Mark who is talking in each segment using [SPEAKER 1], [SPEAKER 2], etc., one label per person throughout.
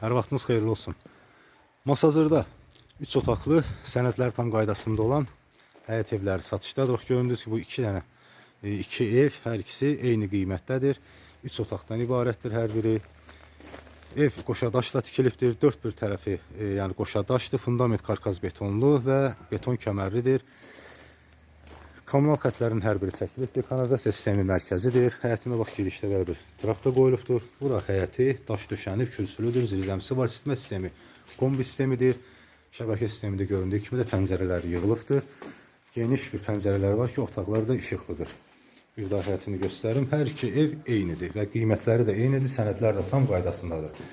[SPEAKER 1] Hər vaxtınız xeyirli olsun. Masazırda 3 otaqlı, sənədlər tam qaydasında olan həyət evləri satışdadır. Bax, göründüyünüz ki, bu iki dənə iki ev, hər ikisi eyni qiymətdədir. 3 otaqdan ibarətdir hər biri. Ev qoşa daşla tikilibdir. Dörd bir tərəfi yəni qoşa daşdır. Fundament karkaz betonlu və beton kəmərlidir. Kommunal xətlərin hər biri çəkilibdir. Kanalizasiya sistemi mərkəzidir. Həyətinə bax girişdə belə bir traktor qoyulubdur. Bura həyəti daş döşənib, kürsülüdür, zirzəmisi var. İsitmə sistemi kombi sistemidir. Şəbəkə sistemi də göründüyü kimi də pəncərələr yığılıbdır. Geniş bir pəncərələr var ki, otaqlar da işıqlıdır. Bir daha həyətini göstərim. Hər iki ev eynidir və qiymətləri də eynidir, sənədlər də tam qaydasındadır.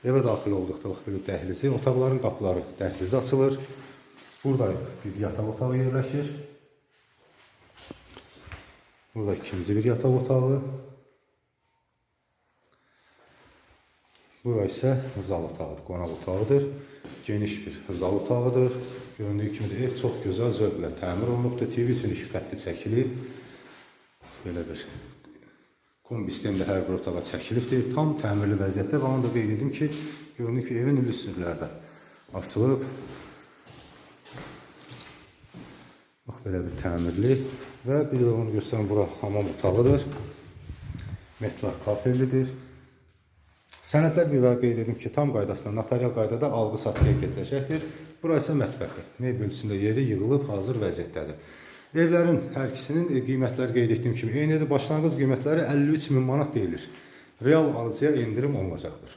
[SPEAKER 1] Evə daxil olduqda bax belə dəhlizi, otaqların qapıları dəhlizə açılır. Burada bir yataq otağı yerləşir. Burada ikinci bir yataq otağı. Bura isə zal otağıdır, qonaq otağıdır. Geniş bir zal otağıdır. Göründüyü kimi də ev çox gözəl zövqlə təmir olunubdur. TV üçün işıq xətti çəkilib. Belə bir kombi sistemi də hər bir otağa çəkilibdir. Tam təmirli vəziyyətdə və onu da qeyd edim ki, görünür ki, evin lüstrləri də asılıb. Bax belə bir təmirli və bir də onu göstərim, bura hamam otağıdır. Metlar kafellidir. Sənədlər bir daha qeyd edim ki, tam qaydasında notarial qaydada alqı-satqıya gediləcəkdir. Bura isə mətbəxi. Mebel üstündə yeri yığılıb hazır vəziyyətdədir. Evlərin hər ikisinin qiymətləri qeyd etdiyim kimi eynidir. Başlanğıc qiymətləri 53 min manat deyilir. Real alıcıya endirim olunacaqdır.